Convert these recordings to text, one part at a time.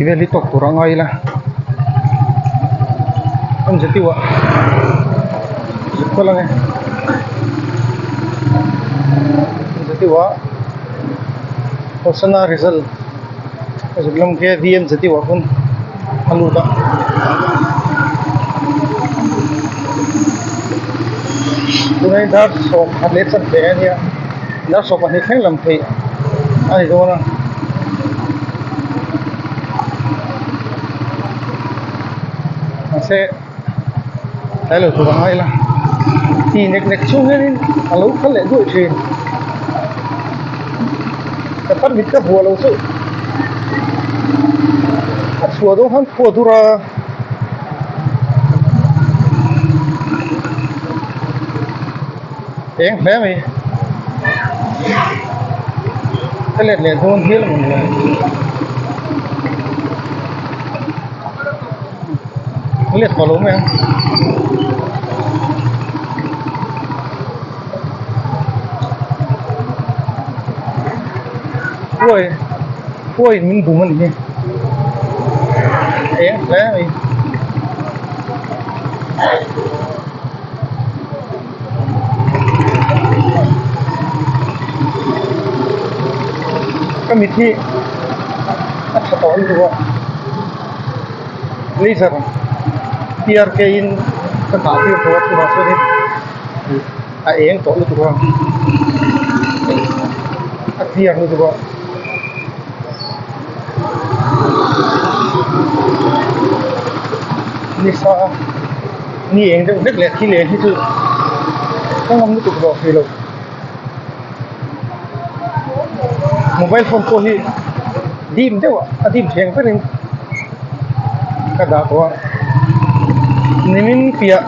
Tih vel hi tawk tur a ngai ila M_Z_U ah zuk kal ang e M_Z_U ah Hosana result a zuk lam khi V_M_Z_U ah pawn a lut a. Tunah hian dar sawmkhat leh chanve a nia dar 12 thleng lam theih a ni dawn a. Mahse tlai lo tur a ngai la ti nek nek chung hianin a lo kal leh duai thin ka tarmit ka vuah lo chu a chhuah dawn khan khua dur a. Eng hle mai ka let leh dawn hial ang le ka let tawh lo mai ang khuai khuai in min bum a ni hi eng hle mai. Ka mit hi a tha tawh lutuk a laser P R K in ka kah tir tawh a chuvang chuanin a eng tawh lutuk a a clear lutuk a. Nisa ni eng deuh hlek leh thil eng hi chu ka ngam lutuk zawh thei lo mobile phone pawh hi dim deuh a a dim theng berin ka dah tawh a nimin piah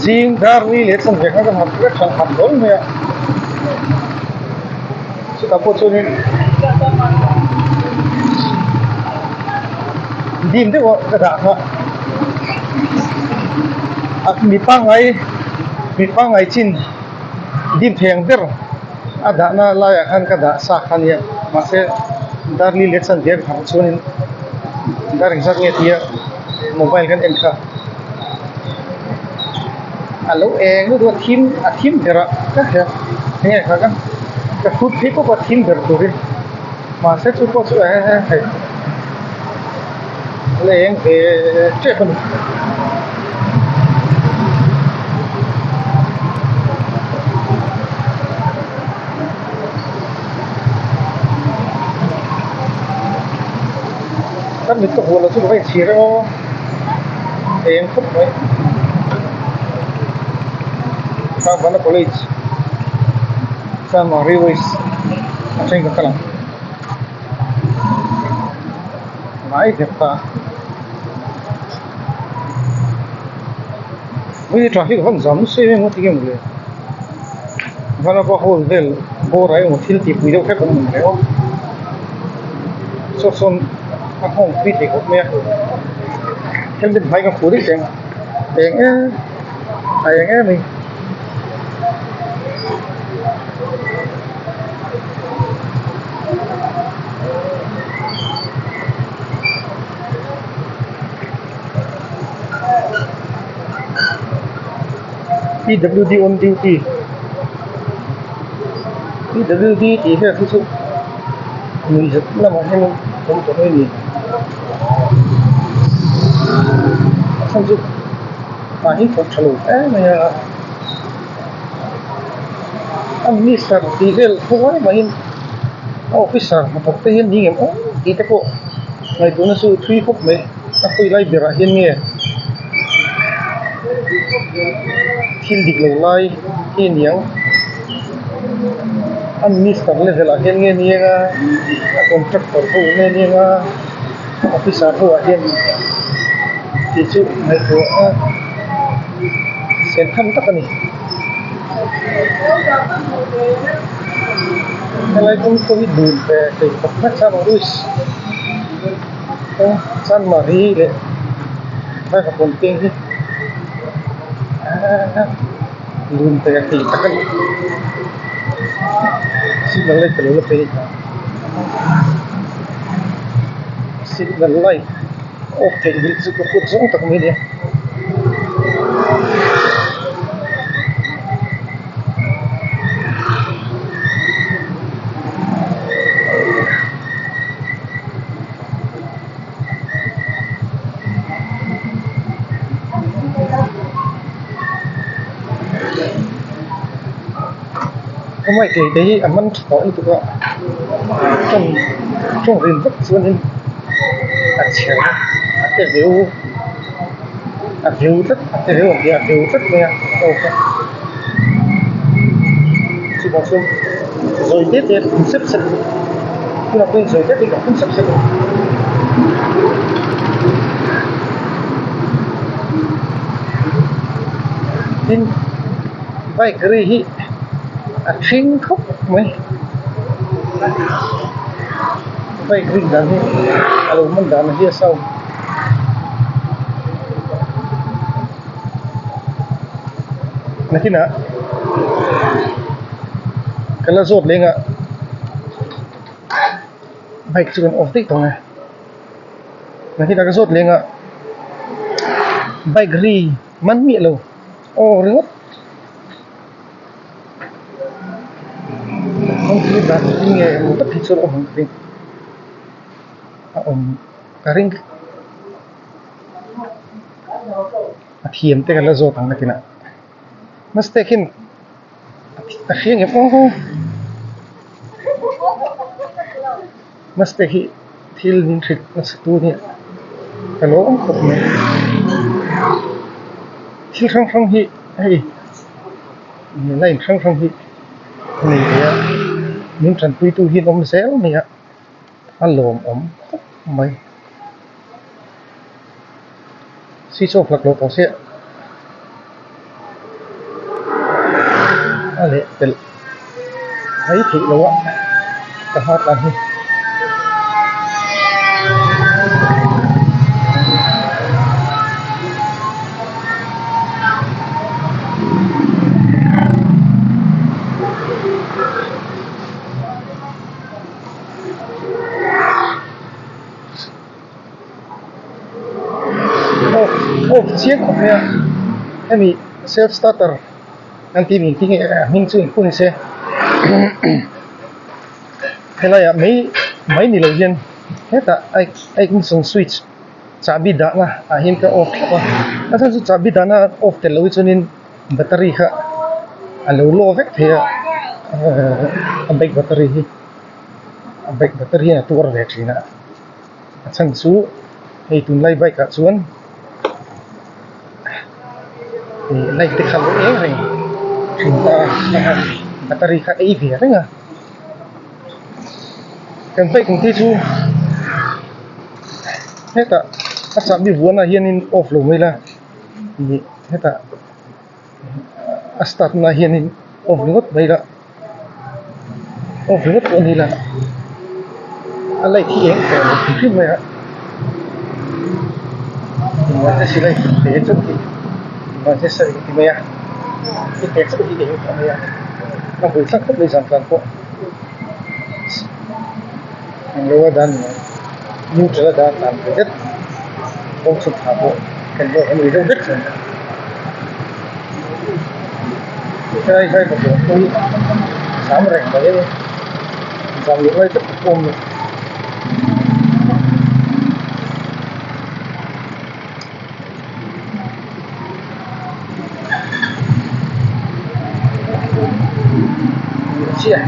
zing dar li leh chanve khan ka nghat vek tha nghat hlawl mai a chutah pawh chuanin dim deuh a ka dah kha a mi pangngai mi pangngai chin dim thei ang ber a dahna laiah khan ka dah sa kha ania mahse dar li leh chanve a harh chuanin dar engzat nge tia mobile kan en kha a lo eng lutuk a thim a thim ber a ka hria enge kha ka ka hrut phei pawp a thim ber turin mahse chu pawh chu hei a la eng ve tep a ni. Kan mit ka hual lo chu ka va inchhir em aw eng khawp mai Sangbana college Sanmari west atangin ka kal ang ngai vek ta hei traffic a van zam nasa em em a tinge mawle Vanapa hall vel bawr ah emaw thil tih pui deuh hlek an awm reng a saw sawn a nghawng pui thei khawp mai a helmet hmai ka hmu daih teh ang eng em a eng em mai. P W D on duty P W D tih vel hi chu nuihzat lamah hian awm tawh mai a ni a chhan chu tah hi thawk tha lo hle mai a a minister tih vel khawi mahin a officer hnathawk te hian ni ngem awm tih te pawh ngaihtuahna chu thui khawp mai a khawi lai berah hian nge thil dik lo lai hi a ni ang a minister level ah hian nge ni anga a contractor ho nge ni anga officer ho ah hian tih chu ngaihtuah a sen tham tak a ni helai kawng pawh hi dun ve thei khawp mai Chanmari leh Vaivakawn peng hi lun ve thei tak a ni signal light ka lo la phei a. Signal light off theih nghilh chu ka kut zawng tak mai a nia. Hmai kei te hi a man tha tawh lutuk a tawng tawng rin vak chuanin a chher a te veu a veu tlat a te veu ang tih a veu tlat mai a off a chuvang chuan zawi te te phun sep sep tunah pawhin zawi te te ka phun sep sep a. Tin bike ri hi a ṭhing khawp mai bike rik dan hi a lo man dan hi a sound. Nakinah ka la zawt leng a bike chu kan off daih tawh ang e nakinah ka zawt leng a bike ri man miah lo aw ringawt kawngpui dan hi nge emaw tak hi chuan a awm ang ka ring a awm ka ring. A thiam te kan la zawt ang nakinah nasa te khian a hria ngem aw nasa te hi thil min hrilh nasa tu ania ka lo awm khawp mai thil hrang hrang hi hei line hrang hrang hi a nei ve a min tanpui tu hi an awm zel mai a a lawmawm khawp mai. Switch off hlak lo tawh se a leh pelh mai theih loh a ka hma tlan hi. Off off chiang khawp mai a hemi self starter an tih min tih nge a hming chu engpawh ni se helaiah mai mai ni lo hian hetah a ignition switch chahbi dahna ah hian ka off thlap a a chhan chu chahbi dahna off tel loh hi chuanin battery kha a lo low vek thei a a bike battery hi. A bike battery hian a tuar ve thin a a chhan chu hei tunlai bike ah chuan ih light te kha a lo eng reng thin ta a battery kha ei ve reng a kan bike ang te chu hetah a chahbi vuanah hianin off lo mai la ih hetah a start na hianin off ringawt mai la off ringawt pawh a ni la a light hi eng tawh lo hrim hrim mai a emergency light te chauh hi emergency light ti mai a i te chauh hi eng tawh mai a a bul thlak khawp mai zan tlan pawh englo a dan neutral a dan tlan ve det kawng chhuk thla pawh kan zawk a ni deuh vek chuan helai vai pakhat pawh hi zam reng mai a ni zam loh lai tak pawh a awm lo. Chiah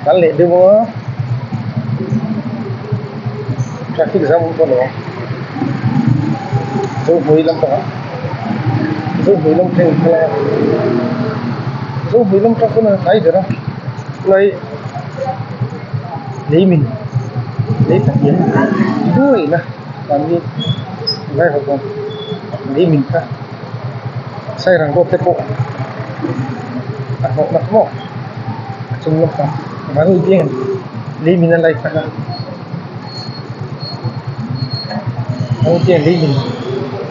kan leh deuh a traffic jam awm tawh lo ang zohmui lampangah zohmui lam thleng in kal a zohmui lam tang pawn a hnai ber a helai lei min lei pahnih buaina mahni driver chuan lei min kha sairang road te pawh a hnawh na maw a chung lampang van biang lei min a light a van biang lei min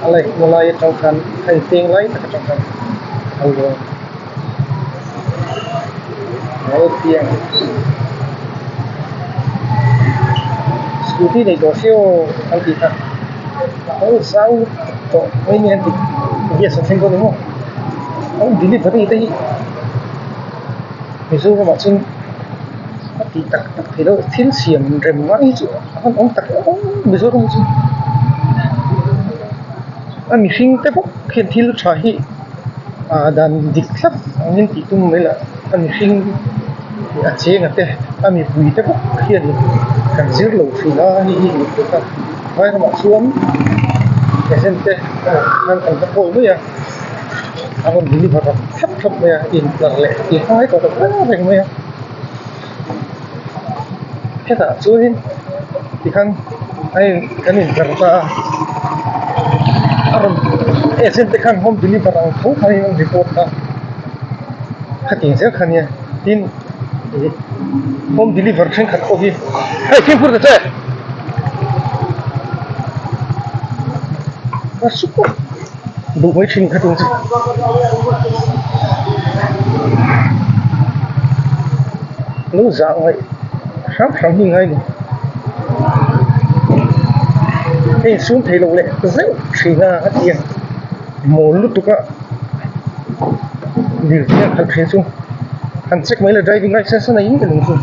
a light na lai atang khan a inteng lai tak atang khan a kal dawn a ni. Scooty nei tawh se aw an tih kha a zau tawh mai nia an tih gas an thleng dawn ni maw home delivery te hi Mizoram ah chuan a tih tak tak theih loh thil siam rem ngai hi chu a han awm tak em Mizoram chu a mihring te bawk hian thil tha hi ah dan dik thlap angin tih tum mai lah a mihring a chenga te a mipui te bawk hianin kan zir lo thin a hei hi nih theih a vai ramah chuan agent te khan an va call mai a a rawn deliver rak thlap thlap mai a intlar leh tih ngai tawh tak reng reng mai a hetah chuanin tikhan a in kan intlar ta a a rawn agent te khan home deliver ang tho khanin an report a khatiang zel kha nia tin ih home deliver thenkhat pawh hi hei fimkhur ta che a super duh mai thin kha ting chu lo zah ngaih hram hram hi ngai ni hei sum thei lo leh zeuh thin a a ti a mawl lutuk a lirthei a khalh thei chu han check mai la driving license a nei ngei ang chu.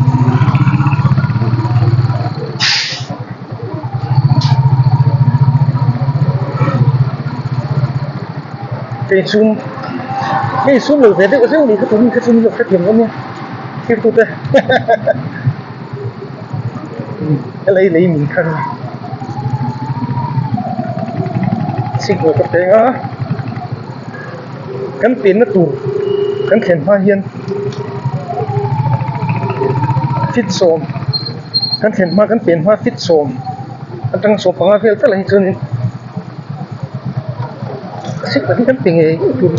Hei sum hei sum lo ve deuh zeuh ni kha tun kha chu min lo hrethiam dawn nia thirtute helai lei min kha signal ka peng a kan penna tur kan thlen hma hian fit sawm kan thlen hma kan pen hma fit sawm atanga 15 vel tal ah hi chuanin signal hi kan pe ngei ngei tur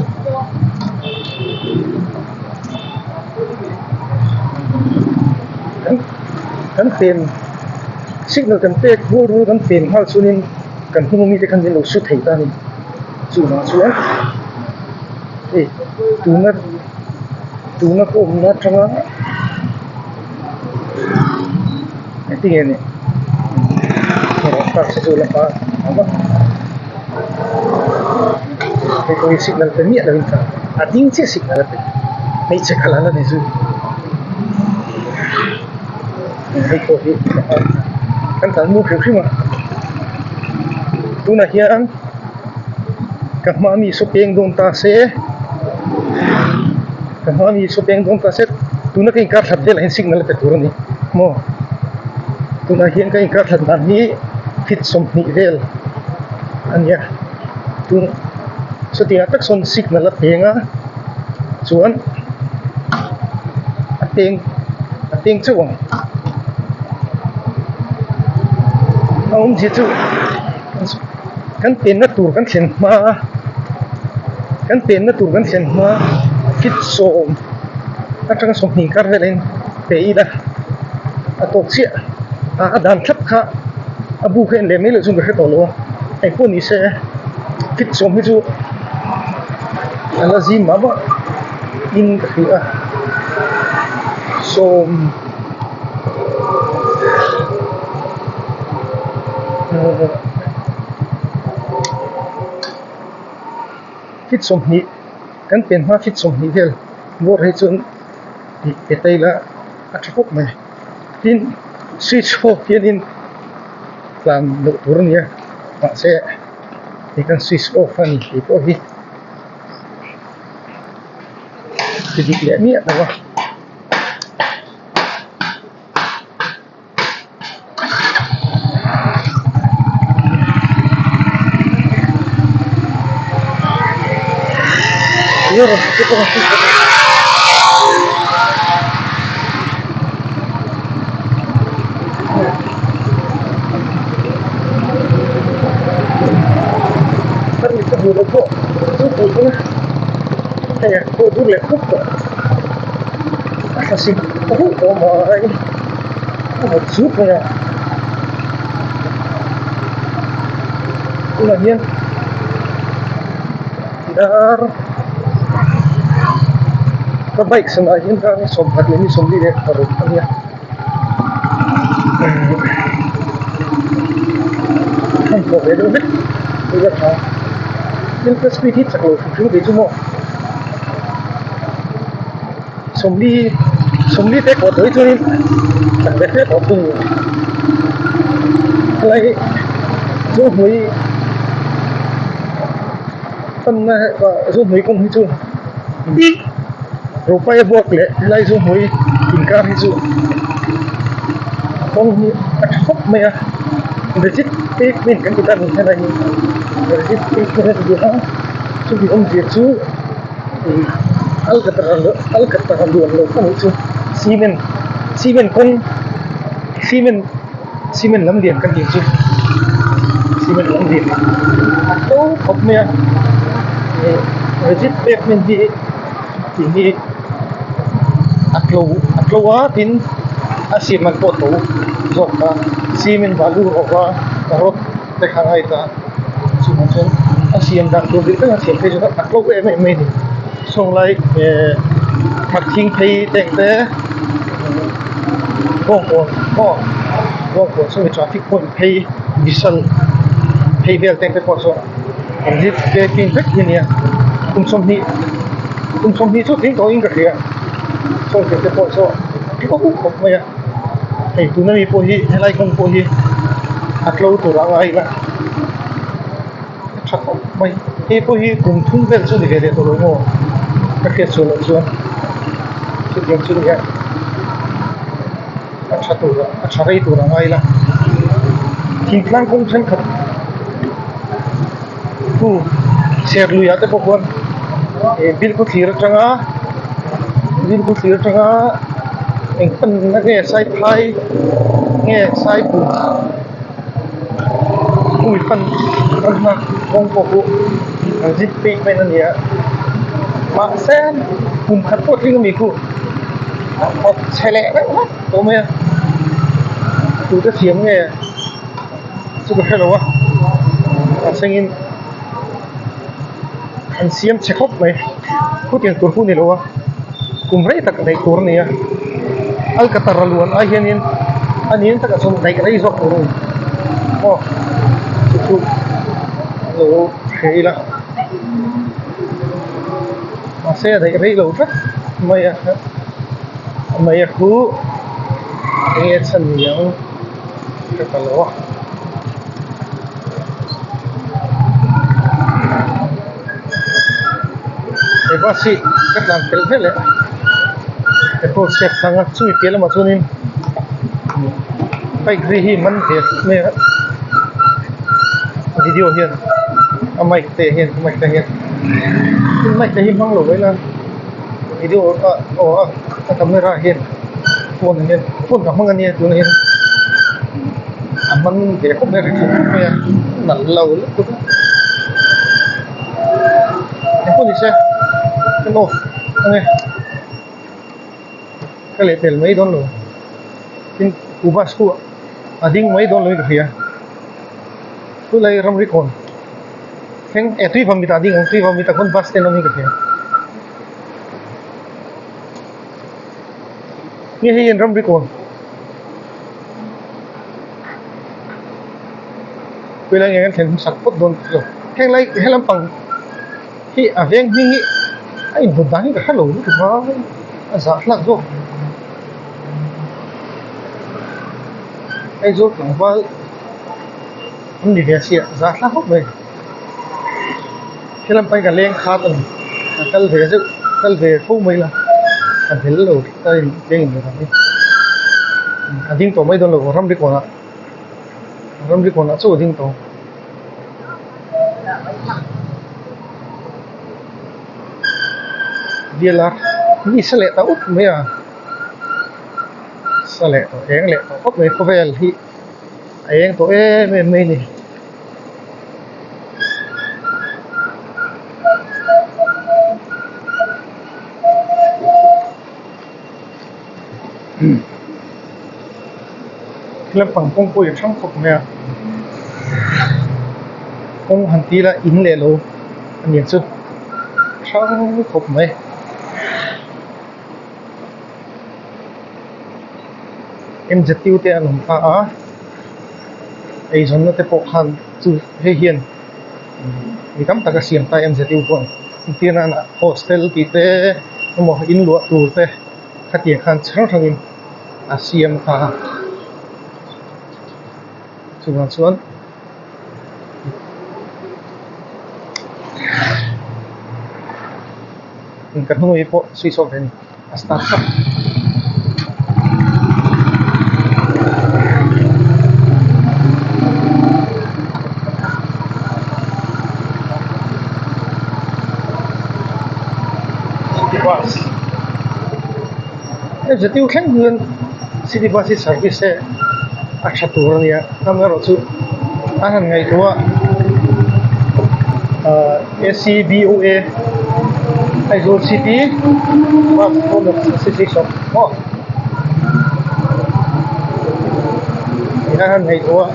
kan pen signal kan pek rual rual kan pen nghal chuanin kan hnung ami te khan min lo su thei ta a ni chuvang chuan hei tuna tuna ka awmna atanga engtin nge ni park chu la hma a hei pawh hi signal pe miah lovin tlan a ding chiah signal a pe hmeichhe khalh an la ni zui hei pawh hi kan tlan mu hrim hrim a tunah hian ka hma mi saw peng dawn ta se ka hma mi saw peng dawn ta se tuna ka inkar hlat velah hian signal a pe tur a ni maw tunah hian ka inkar hlat dan hi feet 20 vel a ni a tun sawtiangah tak sawn signal a peng a chuan a peng a peng chauh ang a awmzia chu. Kan penna tur kan thlen hma kan penna tur kan thlen hma feet 10 atanga 20 kar velah in pe ila a tawk chiah a a dan thlap kha a bu kha en leh mai loh chuan ka hre tawh lo a engpawh ni se feet 10 hi chu a la zim mah mah in ka hria a sawm. Feet 20 kan pen hma feet 20 vel bawr hi chuan tih pe ta ila a tha khawp mai tin switch off hianin tlan loh tur a ni a mahse hei kan switch off a ni tih pawh hi ti dik leh miah lo a. A vawt zut mai a tunah hian dar ka bike sana hian dar 14 leh 46 a nia. Hmanhmawh ve deuh hlek ila tha. Thil ka speed hi chak lo hrim hrim kei chu maw. Sawmli sawmli te kawh tawh hi chuanin chak ve hle tawh thung helai hi zohmui panna zohmui kawng hi chu Rupai a buak leh helai zohmui inkar hi chu kawng hi a tha khawp mai a rigid pavement kan ti ta ni helai hi rigid pavement a ni a chumi awmzia chu. Alkatara luan lo ka nih chu cement cement kawng cement cement lam lian kan tih chu cement lam lian a to khawp mai a ih rigid pavement hi tih hi a tlo a tlo a tin a siam man pawh a to zawk a cement balu rawva rod te kha a ngai ta. Chuvang chuan a siam dan tur dik taka siam phei chu a tlo em em mai a ni saw lai eh thakthing phei te ang te bawngkawn maw bawngkawn saw traffic point phei vishal phei vel te ang te pawh saw an zir packing vek hi a nia kum sawmhnih kum sawmhnih chu tling tawhin ka hria saw te pawh saw a tlo khawp mai a. Hei tuna mi pawh hi helai kawng pawh hi a tlo tur a ngai ila a tha khawp mai hei pawh hi kum thum vel chu ni ve leh tawh lo maw ka hriat sual loh chuan chutiang chu ni a a tha tur a tha rei tur a ngai ila thingtlang kawng thenkhat chu chher lui ah te pawh khuan ih bilkhawthlir atanga bilkhawthlir atanga eng panna nge saiphai nge saipum chumi pan panna kawng pawh chu an zip pavement a ni a mahse kum khat pawh tling ami khu a thawk chhe leh vek vek tawh mai a tute siam nge. Chu ka hrelo a a thlengin an siam chhe khawp mai khutiang tur pawh a ni lo a kum rei tak daih tur a ni a alkatara luan ai hianin a nin takah chuan daih rei zawk tur a ni aw chu chu an lo hre ila mahse a daih rei lo tlat mai a mai a khu eng nge chhan ni ang. Ka ta lo a he bus hi ka tlan fel vel eh petrol chhiat thlang a chumi piah lamah chuanin bike ri hi man ve mai a video hian a mic te hian mic te hian mic te hi hmang lo mai ila video a aw a camera hian phone hian phone ka hmang ania tunah hian a hmang ve khawp mai a ri tha khawp mai a nalh lo lutuk a engpawh ni se ka off ange ka lehpel mai dawn lo tin ku bus khu a ding mai dawn lo in ka hria chulai ramri kawn thleng eh tui vang mitah a ding ang tui vang mitah khawn bus stand a awm in ka hria. Nge hei hian ramri kawn Puilai nge kan thlen hmasak phawt dawn lo heng lai he lampang hi a veng hming hi a inhmut dan hi ka hre lo lutuk a a zah thlak zawk Aizawl tlangval an ni ve sia zah thlak khawp mai. He lampang hi ka leng khat a ni a kal ve zeuh kal ve fo mai la a hel lo a in leng in ang hi a ding tawh mai dawn lo ramri kawnah ramri kawnah chauh a ding tawh biala mi sa leh ta up mai a sa leh tawh eng leh tawh khawp mai khawvel hi a eng tawh em em mai a ni. Lampang kawng pawh hi a hrang khawp mai a kawng han ti ila in leh lo a ni ang chu hrang khawp mai. M Z U te an awm ta a. Eizawnna te pawh khan chu hei hian mi tam tak a siam ta em zirtir pawh entir nana hostel tih te emaw in luah tur te khatiang khan chi hrang hrangin a siam ta a chuvang chuan. Ka hnung hi pawh switch off ve a ni a start tlat. City bus hei zirtir thleng hian city bus hi service te a tha tur a nia amaherawhchu an han ngaihtuah a ahh A C B O A Aizawl city bus owner association maw tih an han ngaihtuah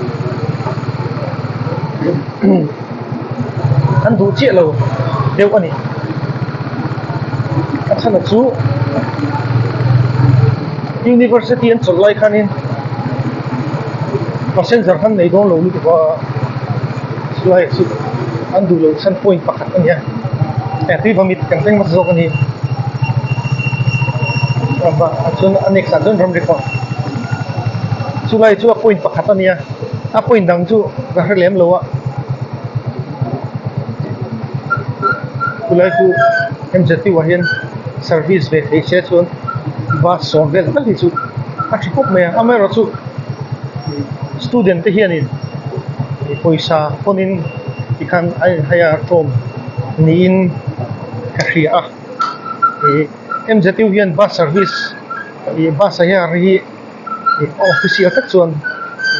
a an duh chiah lo deuh a ni a chhan chu university an chawlh lai khanin passenger khan nei dawn lo lutuk a chulai chu an duh loh chhan point pakhat a ni a eh tui vamit kan thleng hmasa zawk a ni chuan a next ah chuan ramri pawh chulai chu a point pakhat a ni a a point dang chu ka hre lem lo a chulai chu M_Z_U ah hian service ve thei se chuan bus sawm vel tal hi chu a tha khawp mai a amaherawhchu student te hianin pawisa phawnin tikhan a inhai a tlawm niin ka hria a ih M_Z_U hian bus service ih bus ah hian hi ih official tak chuan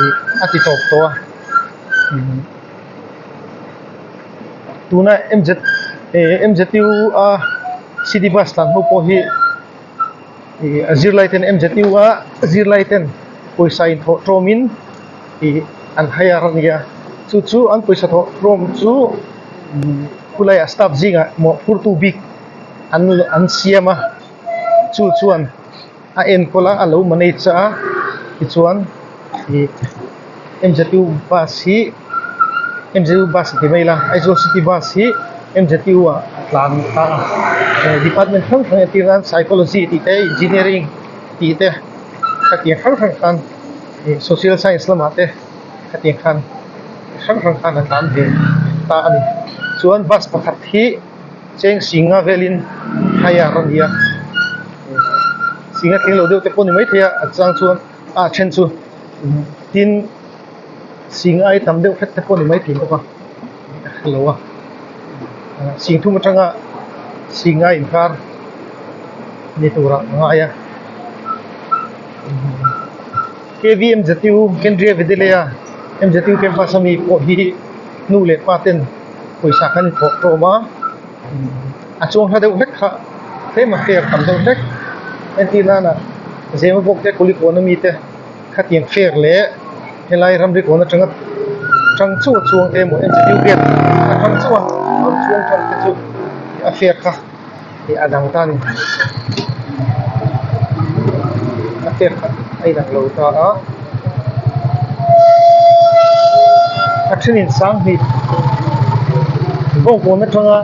ih a ti tawp tawh a. Tuna M Z eh M Z U a city bus tlan ho pawh hi ih a zirlai ten M Z U a zirlai ten pawisa inthawh tawmin ih an hire a nia chu chu an pawisa thawh tawm chu khulaiah staff zingah mawhphurtu bik an an siam a chu chuan a enkawl a a lo manage a tichuan ih M Z U bus hi M Z U bus a ti mai ila Aizawl city bus hi M Z U ah a tlan ta a department hrang hrang entir nan psychology tih te engineering tih te khatiang hrang hrang khan ih social science lamah te khatiang khan hrang hrang khan a tlan ve ta a ni chuan bus pakhat hi. Cheng singa velin hire a ni a singa thleng lo deuh te pawh a ni maithei a a chang chuan a then chu tin sing ai tam deuh hret te pawh a ni maithei bawk a a hrelo a sing thum atanga singa inkar ni turah a ngai a K V M Z U Kendriya Vidyalaya M Z U campus ami pawh hi nu leh pa ten. Pawisa khan i thawh tawm a a chuang hla deuh hlek kha tlem a fare tam deuh hlek entir nana zema bawk te kulikawn ami te khatiang fare leh helai ramri kawn atanga tang chauh a chuang te emaw enchitiu gate atang chauh a rawn chuang tan te chu a fare kha ih a dang ta a ni a fare kha a inang lo ta a a thenin sanghnih bawngkawn atanga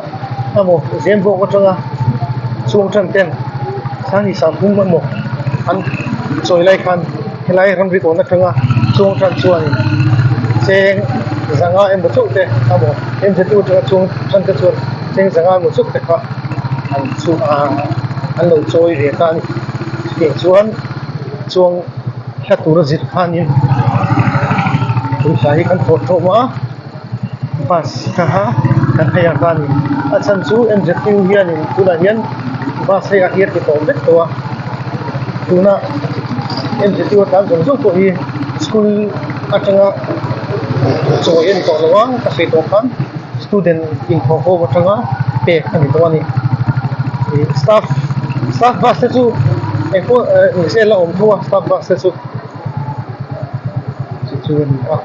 emaw zembawk atanga chuang tan ten sanghnih sangphum emaw an chawi lai khan helai ramri kawn atanga chuang tan chuanin cheng zanga emaw chauh te emaw engzet atanga chuang tan te chuan cheng zanga emaw chauh te kha an chu ah an lo chawi ve ta a ni chutiang chuan chuang hla tura zir khanin pawisa hi kan thawh thawm a bus kha kan hei ang ta a ni a chhan chu M Z U hianin tunah hian bus hei a hian ti tawh vek tawh a tuna M Z U a tlan zawng zawng pawh hi school atanga chawi a ni tawh lo a ka sawi tawh khan. Student inthawh ho atanga pek a ni tawh a ni. Ih staff staff bus te chu engpawh eh ni se la awm tho a staff bus te chu chu chu a ni a.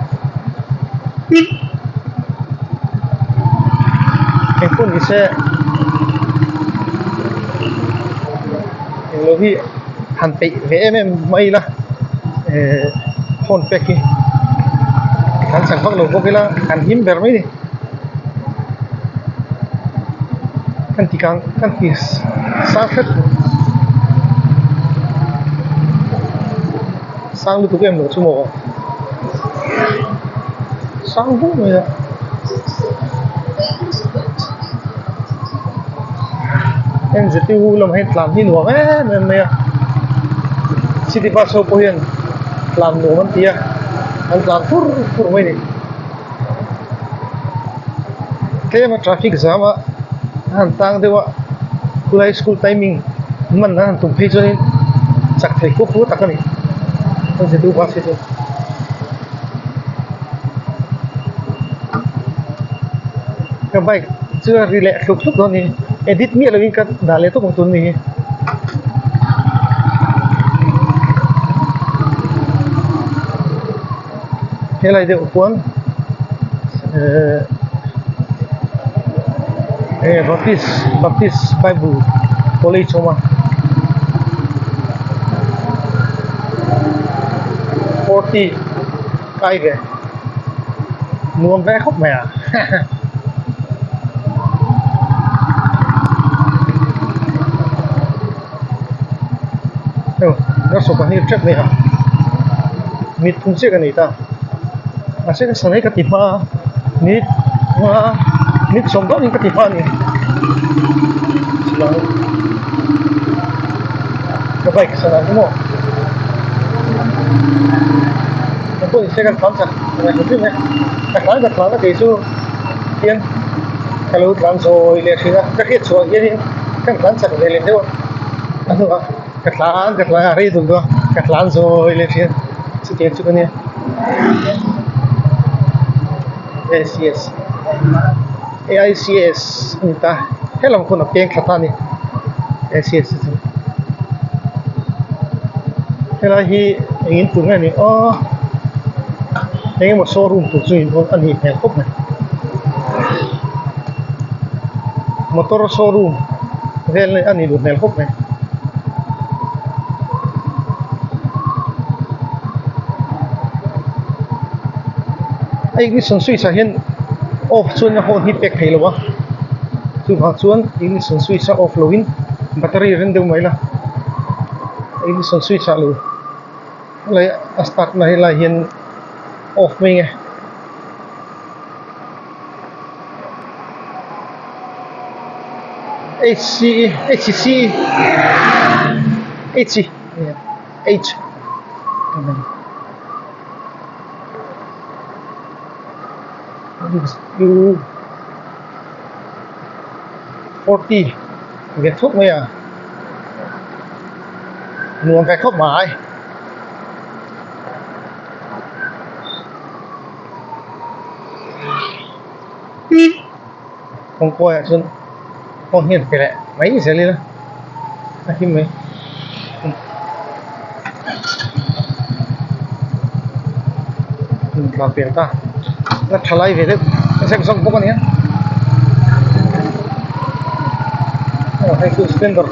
Engpawh ni se englo hi han peih ve em em mai ila eh phone pek hi. Tlan chak vak lo bawk ila kan him ber mai a ni. Kan ti kang kan ti sang hret sang lutuk em lo chu maw sang vuk mai a. N_Z_U lamah hian tlan hi nuam em em mai a city bus ho pawh hian tlan nuam an ti a an tlan fur fur mai a ni. Tlema traffic zam a a han tang deuh a khulai school timing man an han tum phei chuanin chak thei fur fur tak a ni an zirtir bus hi chu. Ka bike chu a ri leh hluk hluk dawn a ni edit miah lovin ka dah leh tawp ang tun a ni hi. Helai deuh khuan ehh enge baptist baptist bible college a awm a forty kai ve nuam ve khawp mai a Aw dar sawpa hi tep mai a mit phung chiah ka nei ta mahse ka sana hi ka ti hma a mit hma mit sawm dawnin ka ti hma a ni chuvang ka bike sana chu maw ka pawh in second tlan chak ka tlan ka tlan a kei chu hian ka lo tlan zawi leh thin a ka hriat chhuah hianin kan tlan chak ve leh deuh a a hnuah ka tlan ka tlan a rei dun deuh a ka tlan zawi leh thin chutiang chu ka nia A_C_S A_I_C_S a ni ta helam khawn a peng thla ta a ni A_C_S te chu helai hi eng in tur nge ni aw eng emaw showroom tur chu a nih hmel khawp mai. Motor showroom vel a nih duh hmel khawp mai. A ignition switch ah hian off chuan a horn hi pek theih loh a chuvang chuan ignition switch a off loh in battery ren deuh mai la ignition switch ah lo helai a start na helai hian off mai nge. H C H C H H U 40 ve thawk mai a nuam ve khawp mai. Kawngkawiah chuan kawng hian pe leh mai zel ila a him mai tlan pel ta la tha lai ve deuh a zek zawk bawk a nia aw hei chu splendor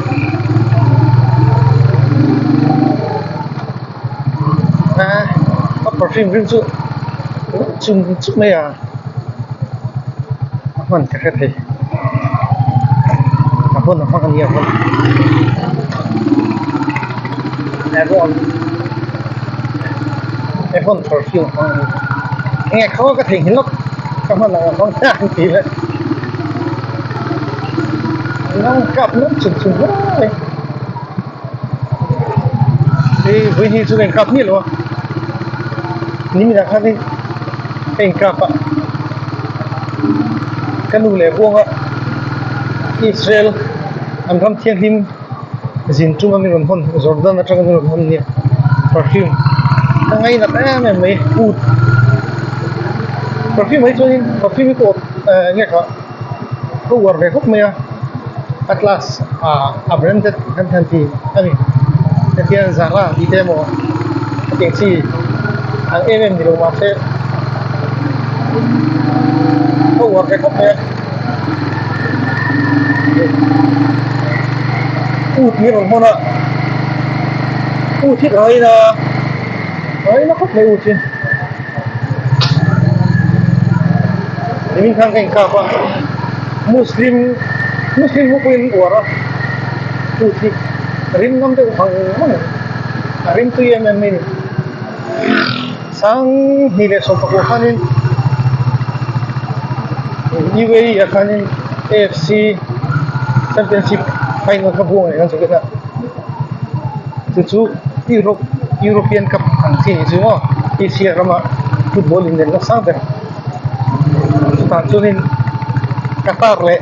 a perfume rim chu chum chum mai a a hman ka hre thei a hmun a hmang a nia a hmun avon avon perfume a hmang a ni enge khaw ka theihnghilh lawk ka hman ang a hmang ang tih leh kap nawk chum chum hle mai. Hei vawi hnih chu ka inkap miah lo a niminah khan hei ka inkap a ka nu leh buanga Israel an ram thianghlim zin tum a min rawn hawn Jordan atanga min rawn hawn nia perfume ka ngainat em em mai oud perfume ah hi chuanin perfume hi ka awt eh nge kha ka uar ve khawp mai a atlas ah a branded kan han ti a ni hetiang zara tih te emaw hetiang chi ang em em ni lo mahse ka uar ve khawp mai a ut hi rawn hmawn a ut hi ka ngaina ka ngaina khawp mai ut hi. Nimin khan ka inkap a, Muslim Muslim ho pawhin an uar a, oud hi rim ngam deuh vang vang a rim tui em em mai a ni. Sanghnih leh sawmpakua khanin UAE ah khanin AFC Championship final kha buang leh kan sawi a chu chu Europe European cup ang chi nih chu maw Asia rama football inelna sang ber chutah chuanin Qatar leh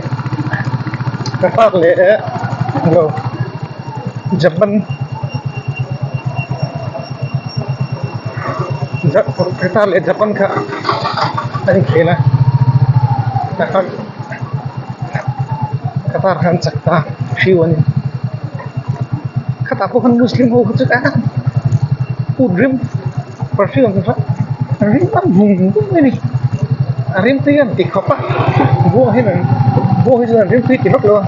Qatar leh lo Japan. Qatar leh Japan kha an inkhel a Qatar Qatar kha an chak ta hriu a ni khatah pawh khan Muslim ho kha chu kut rim perfume kha an rim a hmum deuh mai a ni a rim tui an ti khawp a buang hian an buang hi chuan an rim tui ti vak lo a.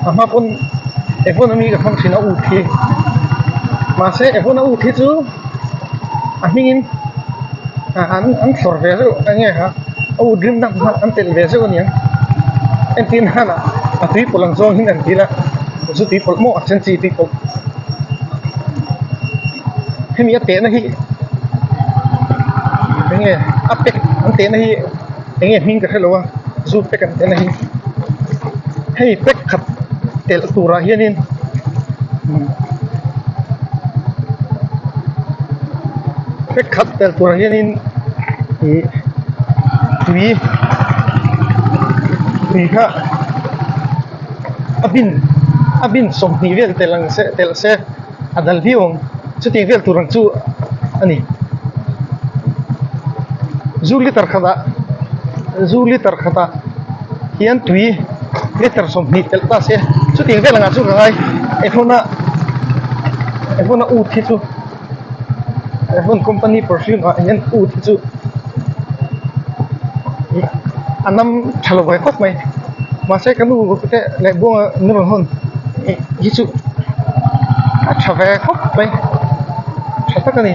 A hma pawn economy ka hmang thin a ut hi mahse economy a ut hi chu a hmingin an an thlawr ve zeuh eng nge kha a ut rim dang kha an telh ve zeuh a niang entir nan ah a tui pawlh ang zawng in an dil a zu tui pawlh maw a sen chi tui pawlh hemi a tehna hi eng nge a pack an tehna hi. Enge hming ka hrelo a zu pack an telh a hi hei pack khat telh turah hianin pack khat telh turah hianin ih tui tui kha a bin a bin 20 vel telh ang se telh se a dal viau ang chutiang vel tur ang chu a ni zu liter khatah zu liter khatah hian tui liter 20 telh ta se chutiang vel angah chu ka ngai ephone a ephone a ut hi chu ephone company perfume ah hian ut hi chu a nam tha lo ve khawp mai mahse ka nu te leh buanga min rawn hawn hi chu a tha ve khawp mai tha tak a ni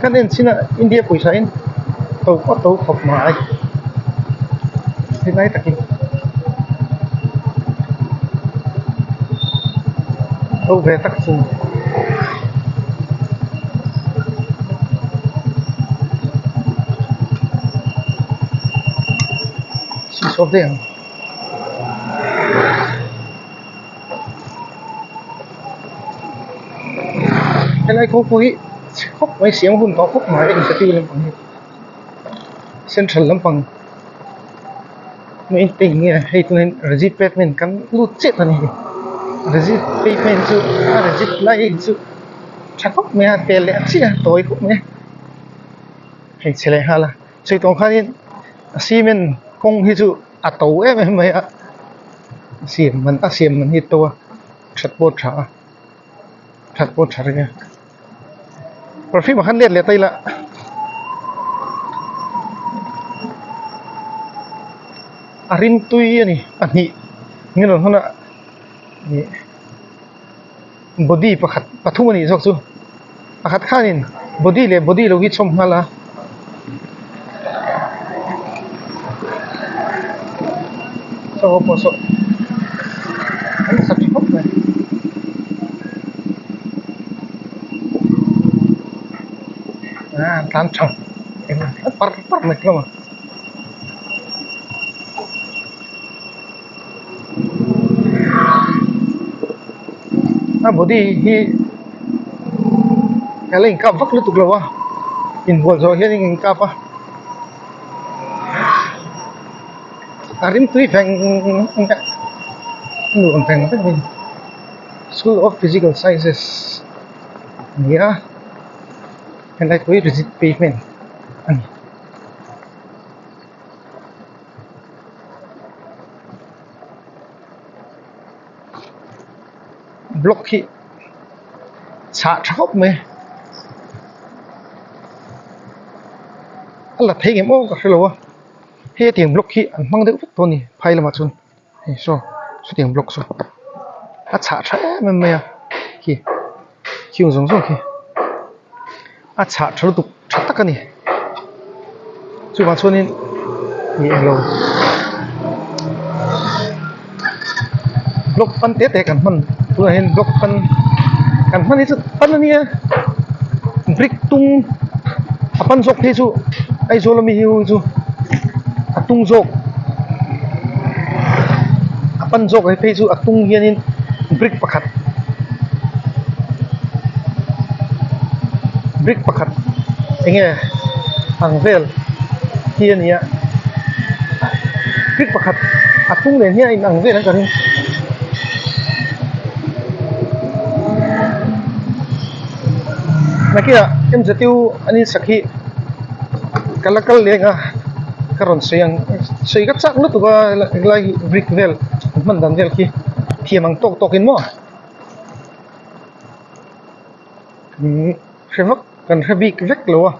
kan en chin a India pawisa in to pawh to khawp mai helai takin to ve tak chu. Sawp daih ang. Helai kawngpui hi chhe khawp mai siam hun tawh khawp mai a insatiu lampang hi central lampang maintain nge hei tunah hian rigid pavement kan lut chiah ta a ni rigid pavement chu a rigid lai chu tha khawp mai a tel leh chiah a tawi khawp mai a hei chhe leh nghal a chhui tawng khanin cement kawng hi chu a to em em mai a siam man a siam man hi a to a that pawh a tha a that pawh a tha reng a perfume ah khan let leh ta ila a rim tui a ni pahnih engemaw hmunah ih body pakhat pathum a nih zawk chu pakhat khanin body leh body lo hi chhawm nghal a. Saw ho pawh saw an sa tha khawp mai. Ah an tlan tha par par mai hlawm a. A body hi a la inkap vak lutuk lo a inbual zawh hian a inkap a a rim tui veng veng a nuam veng veng a ni school of physical sciences a ni a helai pawh hi rigid pavement a ni. Block hi chhah tha khawp mai a la thei ngem aw ka hrelo a hei hetiang block hi an hmang deuh vek tawh a ni phai lamah chuan hei saw sawtiang block saw a chhah tha em em mai a khi khiung zawng zawng khi. A chhah tha lutuk tha tak a ni chuvang chuanin ih englo block pan te te kan hman tunah hian block pan kan hman hi chu pan a nia brick tung a pan zawk phei chu Aizawl ami hi chu a tung zawk a pan zawk phei chu a tung hianin brick pakhat. Brick pakhat enge ang vel hi a ni a brick pakhat a tung nen hian a inang vel ang ka ring. Nakinah M_Z_U an insak hi ka la kal leng a ka rawn sawi ang sawi ka chak lutuk a helai brick vel an hman dan vel khi thiam ang tawk tawk in maw. Hre vak kan hre bik vek lo a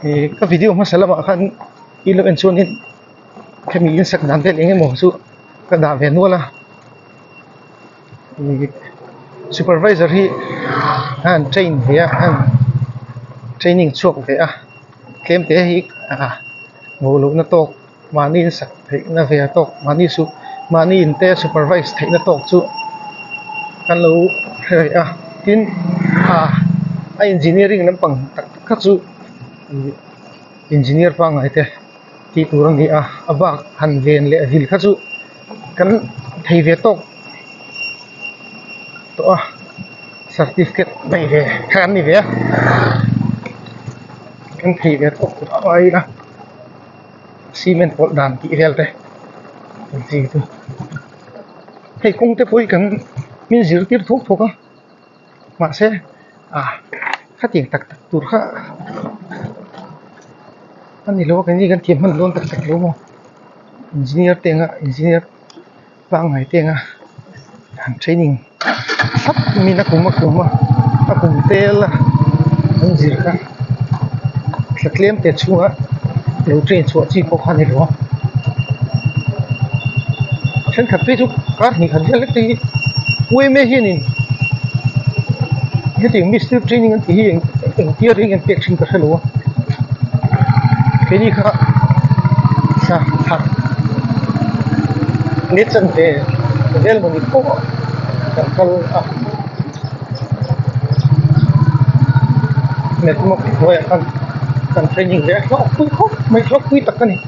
ih ka video hmasa lamah khan i lo en chuan in hemi in sak dan vel eng emaw chu ka dah ve nual a ih supervisor hi a han train ve a a han training chhuak ve a tlem te hi ah hmuh luhna tawk. Mahni in sak theihna ve a tawk mahni su mahni in te supervise theihna tawk chu kan lo hre rih a tin ah a engineering lampang tak tak kha chu ih engineer pangngai te tih tur a ni a a bak han ven leh vil kha chu kan thei ve tawk tawh a certificate nei ve kha an ni ve a kan thei ve tawk tawh a ngai a. Cement pawlh dan tih vel te an chi chu hei kawng te pawh hi kan min zirtir thuk thuk a mahse ah khatiang tak tak tur kha a ni lo a keini kan thiam hman dawn tak tak lo maw engineer te anga engineer pangngai te anga han training thlap min a kum a kum a a kum tel a an zir kha thla tlem te chhunga lo train chhuah chi pawh kha a ni lo a thenkhat phei chu kar hnih khat vel lek te hi U_M_A hianin hetiang mistiri training an tih hi engtia reng an pek thin ka hre lo a keini kha thla thla let chanve vel mawni pawh kan kal a network hnuaiah khan kan training ve a hlawkpui khawp mai hlawkpui tak a ni.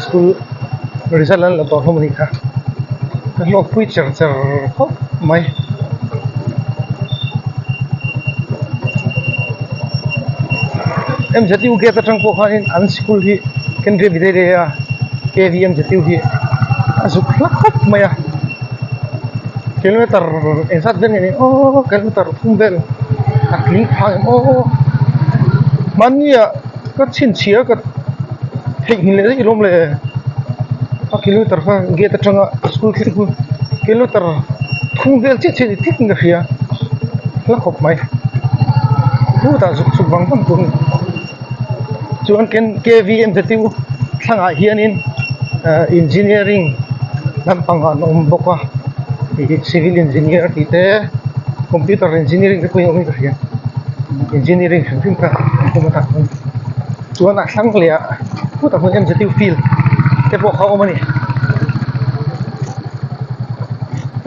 School result an la tawh hlawm anih kha ka hlawkpui cher cher khawp mai. M_Z_U gate atang pawh khanin an school hi Kendriya Vidyalaya K_V_M_Z_U hi a zuk hla khawp mai a kilometer engzat vel nge ni aw kilometer thum vel a tling phah em aw mahnia ka chhinchhiah ka theihnghilh leh daih alawm le a kilometer kha gate atanga school thleng chu kilometer thum vel chiah chiah a ni tlat in ka hria hla khawp mai chutah zuk chhuk vang vang tur a ni chuan K_V_M_Z_U thlangah hianin ahh engineering lampang an awm bawk a ih civil engineer tih te computer engineering te pawh hi a awm in ka hria engineering hrim hrim kha an awm a tah chuan chuan a thlang leh ah khutah khuan M_Z_U field te pawh kha a awm a ni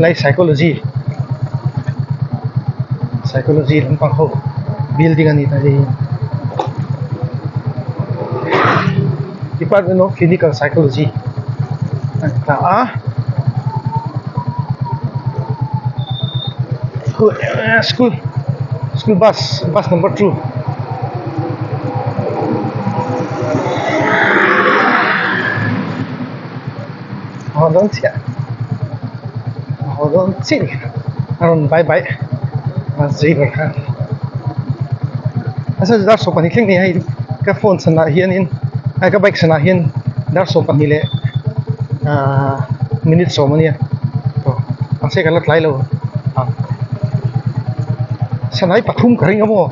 lai psychology psychology lampang ho building a ni ta hei hi department of clinical psychology a ni ta a school school bus bus number two. Haw dawn chiah haw dawn chiah ni a rawn bai bai a driver khan a chuan dar 12 thleng ni a hei ka phone chhanah hianin a ka bike chhanah hian dar 12 leh ahh minute 10 a nia aw mahse ka la tlai lo ang sanai pathum ka ring a maw.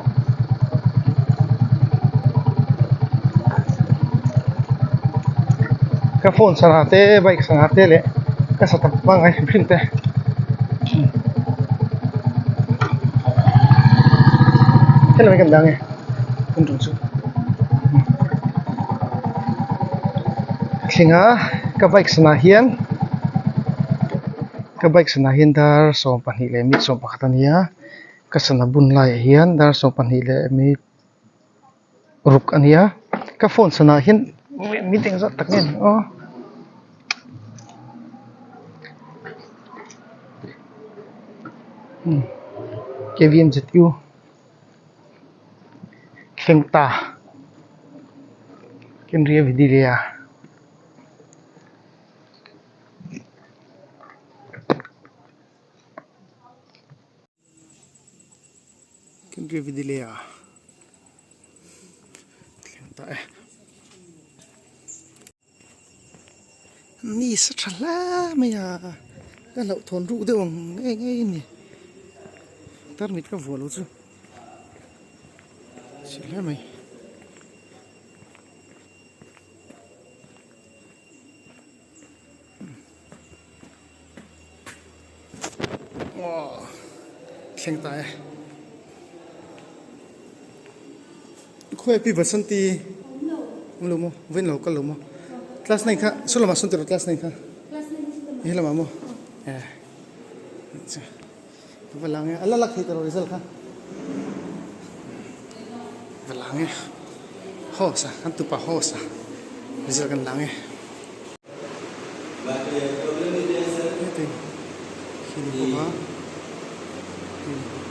Ka phone sana te bike sana te leh ka sa tam pangngai hrim hrim te. Helai kan dang e kan tum chu thlenga ka bike sana hian ka bike sana hian dar 12 leh minute 11 a ni a ka sana bun laiah hian dar 12 leh minute ruk a nia ka phone sana hian minute engzat tak nge ni aw. K_V_M_Z_U thleng ta Kendriya Vidyalaya. Kendriya Vidyalaya thleng ta e. Ni sa tha hle mai a ka hlauhthawn ruk deuh ang ngei ngei a ni tarmit ka vuah lo chu chhe hle mai. Thleng ta e. Khawi pi Vasanti awm lo maw vawiin lo kal lo maw class nine kha saw lamah sawn tiraw class nine kha he lamah maw eh ka va lang e a la lak thei tawh lo result kha va lang e host a kan tupa host a result kan lang e. Heti khi ni bawk a khi ni bawk.